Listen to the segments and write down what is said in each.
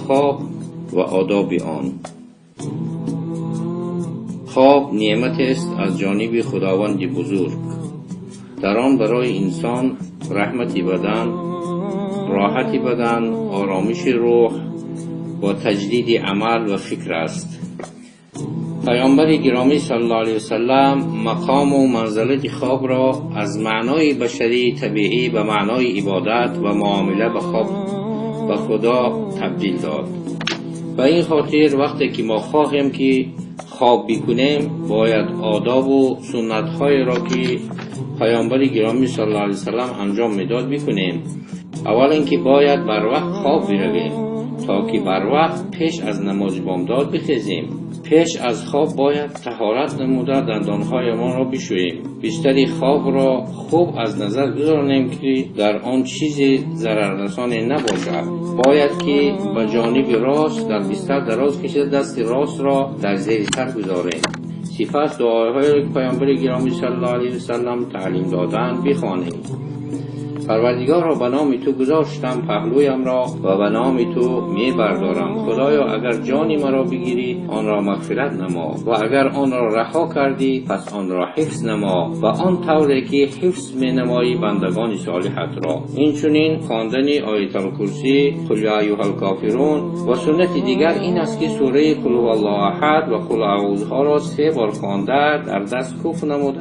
خواب و آداب آن. خواب نعمت است از جانب خداوند بزرگ. در آن برای انسان رحمت بدن، راحت بدن، آرامش روح و تجدید عمل و فکر است. پیامبر گرامی صلی الله علیه وسلم مقام و منزلت خواب را از معنای بشری طبیعی به معنای عبادت و معامله به خواب به خدا تبدیل داد. به این خاطر وقتی که ما خواهیم که خواب بکنیم، باید آداب و سنت‌های را که پیامبر گرامی صلی الله علیه وسلم انجام میداد بکنیم. اول اینکه باید بر وقت خواب برویم تا که بر وقت پیش از نماز بامداد بخیزیم. پیش از خواب باید طهارت نموده دندانهایمان را بشوییم. بستر خواب را خوب از نظر گذرانیم که در آن چیز ضرررسانی نباشد. باید که به جانب راست در بستر دراز کشیده دست راست را در زیر سر گذاریم. سپس دعاهایی را که پیامبر گرامی صلی الله علیه وسلم تعلیم دادند بخوانیم. پروردگار را به نام تو گذاشتم پهلویم را و به نام تو می بردارم. خدایا اگر جانی مرا بگیری آن را مغفرت نما و اگر آن را رها کردی پس آن را حفظ نما و آن طوری که حفظ می نمایی بندگان صالحت را. این چنین خواندن آیت الکرسی، قل یا ایها الکافرون و سنت دیگر این است که سوره قل هو الله احد و قل اعوذ ها را 3 بار خوانده در دست کف نموده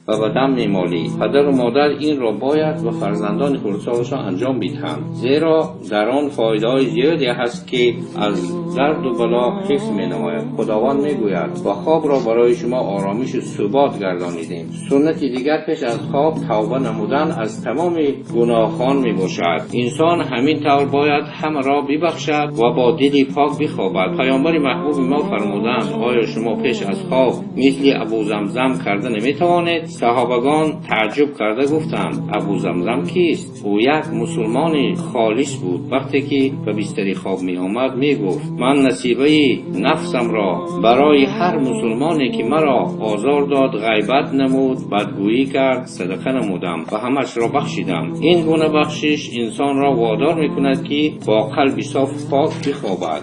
و به دم میمالی. پدر و مادر این را باید و فرزندان خردسالشان انجام میدهند، زیرا در آن فایده‌های زیادی هست که از درد و بلا حفظ مینماید. خداوند میگوید و خواب را برای شما آرامش و ثبات گردانیدیم. سنت دیگر پیش از خواب توبه نمودن از تمام گناهان میباشد. انسان همین طور باید همه را ببخشد و با دل پاک بخوابد. پیامبر محبوب ما فرمودند آیا شما پیش از خواب مثل ابو زمزم کرده نمیتوانید؟ صحابگان تعجب کرده گفتند ابو زمزم کیست؟ او یک مسلمان خالص بود. وقتی که به بستر خواب می آمد می گفت من نصیبه نفسم را برای هر مسلمانی که مرا آزار داد، غیبت نمود، بدگویی کرد، صدقه نمودم و همش را بخشیدم. این گونه بخشش انسان را وادار می کند که با قلب صاف پاک بخوابد.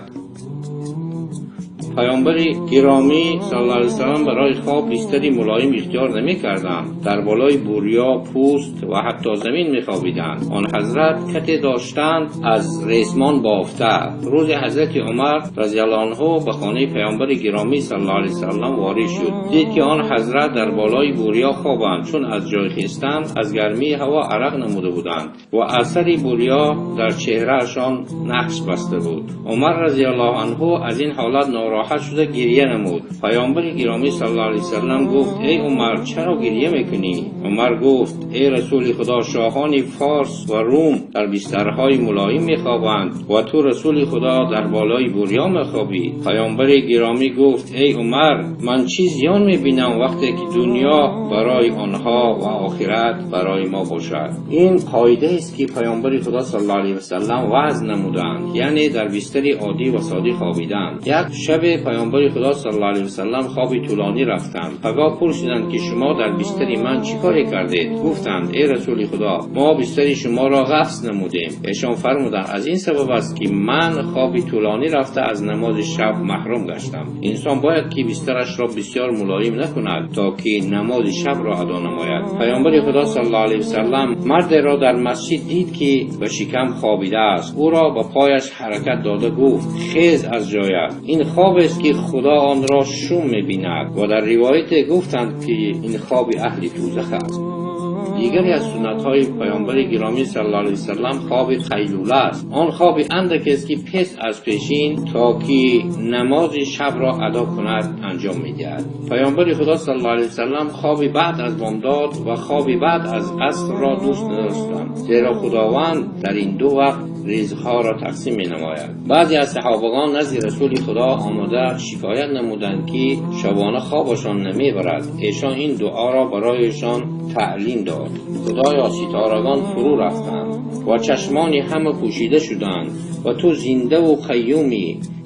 پیامبر گرامی صلی الله علیه وسلم برای خواب بستری ملایم اختیار نمی کردند. در بالای بوریا، پوست و حتی زمین می خوابیدند. آن حضرت کت داشتند از ریسمان بافته. روز حضرت عمر رضی الله عنه به خانه پیامبر گرامی صلی الله علیه وسلم وارد شد. دید که آن حضرت در بالای بوریا خوابند. چون از جای خیستند از گرمی هوا عرق نموده بودند و اثر بوریا در چهرهشان نقش بسته بود. عمر رضی الله عنه از این حالت ناراحت شده گریه نمود. پیامبر گرامی صلی الله علیه وسلم گفت ای عمر چرا گریه میکنی؟ عمر گفت ای رسول خدا، شاهان فارس و روم در بسترهای ملایم میخوابند و تو رسول خدا در بالای بوریا میخوابی. پیامبر گرامی گفت ای عمر، من چی زیان میبینم وقتی که دنیا برای آنها و آخرت برای ما باشد. این قاعده است که پیامبر خدا صلی الله علیه وسلم وعظ نمودند، یعنی در بستر عادی و ساده خوابیدند. یک شب پیامبر خدا صلی الله علیه وسلم خواب طولانی رفتند. پگاه پرسیدند که شما در بستر من چی کاری کردید؟ گفتند ای رسول خدا، ما بستر شما را غفص نمودیم. ایشان فرمودند از این سبب است که من خواب طولانی رفته از نماز شب محروم گشتم. انسان باید که بسترش را بسیار ملایم نکند تا که نماز شب را ادا نماید. پیامبر خدا صلی الله علیه وسلم مرد را در مسجد دید که به شکم خوابیده است. او را با پایش حرکت داده گفت خیز از جایت، این خواب است که خدا آن را شوم می‌بیند. و در روایت گفتند که این خواب اهل دوزخ است. دیگری از سنت‌های پیامبر گرامی صلی الله علیه وسلم خواب قیلوله است. آن خواب اندک است که پس از پیشین تا که نماز شب را ادا کند انجام می‌دهد. پیامبر خدا صلی الله علیه وسلم خواب بعد از بامداد و خواب بعد از عصر را دوست نداشتند، زیرا خداوند در این دو وقت رزق‌ها را تقسیم می‌نماید. بعضی از صحابگان نزد رسول خدا آمده شکایت نمودند که شبانه خوابشان نمی‌برد. ایشان این دعا را برایشان تعلیم داد: خدایا ستارگان فرو رفتند، ва чашмони ҳама пӯшида шуданд ва ту зиндаву қайюмӣ.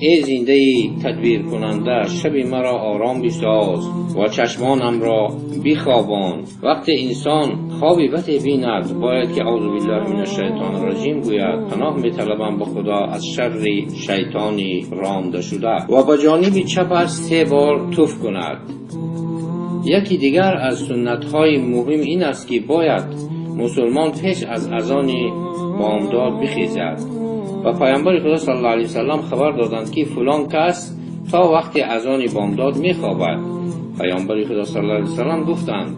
Эй зиндаи тадбиркунанда, шаби маро ором бисоз ва чашмонамро бихобон. Вақте инсон хоби баде бинад, бояд ки аъузу биллаҳи мин ашшайтони раҷим гӯяд. Паноҳ металабам ба Худо аз шарри шайтони ронда шуда, ва ба ҷониби чапаш 3 бор туф кунад. Яке дигар аз суннатҳои муҳим ин аст, ки бояд мусулмон пеш аз азони бомдод бихезад. Ва Паёмбари Худо саллаллоҳу алайҳи васаллам хабар доданд, ки фалон кас то вақти азони бомдод мехобад. Паёмбари Худо саллаллоҳу алайҳи васаллам гуфтанд: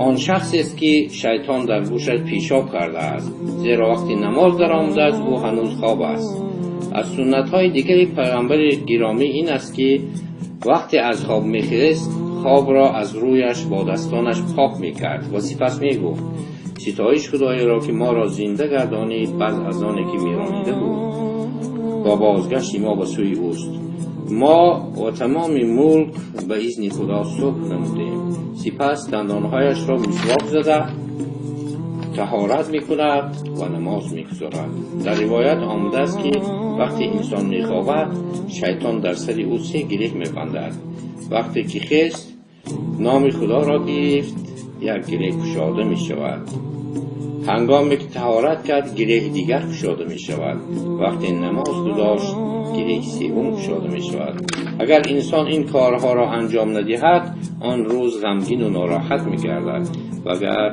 он шахсест, ки шайтон дар гӯшаш пешоб кардааст, зеро вақти намоз даромадааст, ӯ ҳанӯз хоб аст. Аз суннатҳои дигари Паёмбари гиромӣ ин аст, ки вақте аз хоб мехест, хобро аз рӯяш бо дастонаш пок мекард ва сипас мегуфт: ситоиш Худоеро, ки моро зинда гардонид баъд аз оне ки миронида буд ва бозгашти мо ба сӯи ӯст. Мо ва тамоми мулк ба изни Худо субҳ намудем. Сипас дандонҳояшро мисвок зада таҳорат мекунад ва намоз мегузорад. Дар ривоят омадааст, ки вақте инсон мехобад, шайтон дар сари ӯ 3 гиреҳ мебандад. Вақте ки хест, номи Худоро гирифт, як гиреҳ кушода мешавад. Ҳангоме ки таҳорат кард, гиреҳи дигар кушода мешавад. Вақте намоз гузошт, гиреҳи севум кушода мешавад. Агар инсон ин корҳоро анҷом надиҳад, он рӯз ғамгину нороҳат мегардад ва агар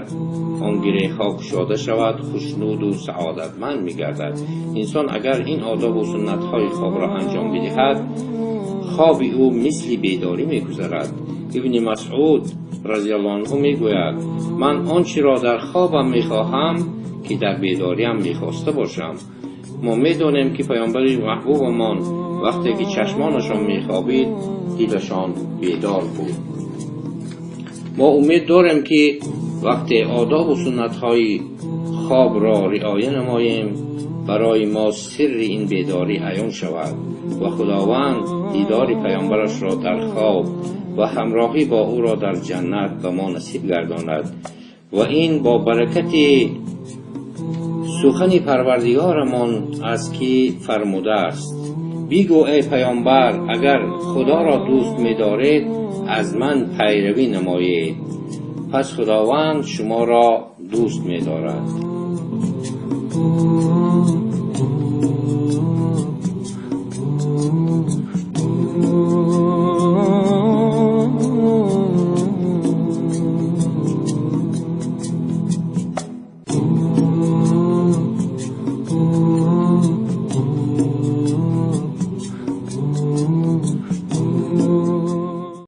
он гиреҳҳо кушода шавад, хушнуду саодатманд мегардад. Инсон агар ин одобу суннатҳои хобро анҷом бидиҳад, хоби ӯ мисли бедорӣ мегузарад. Ибни Масъуд разияллоҳу анҳу мегӯяд: ман он чиро дар хобам мехоҳам, ки дар бедориам мехоста бошам. Мо медонем, ки Паёмбари маҳбубамон вақте ки чашмонашон мехобид, дилашон бедор буд. Мо умед дорем, ки вақте одобу суннатҳои хобро риоя намоем, барои мо сирри ин бедорӣ аён шавад ва Худованд дидори Паёмбарашро дар хоб ва ҳамроҳӣ бо ӯро дар ҷаннат ба мо насиб гардонад. Ва ин бо баракати сухани Парвардигорамон аст, ки фармудааст: бигӯ эй Паёмбар, агар Худоро дӯст медоред, аз ман пайравӣ намоед, пас Худованд шуморо дӯст медорад.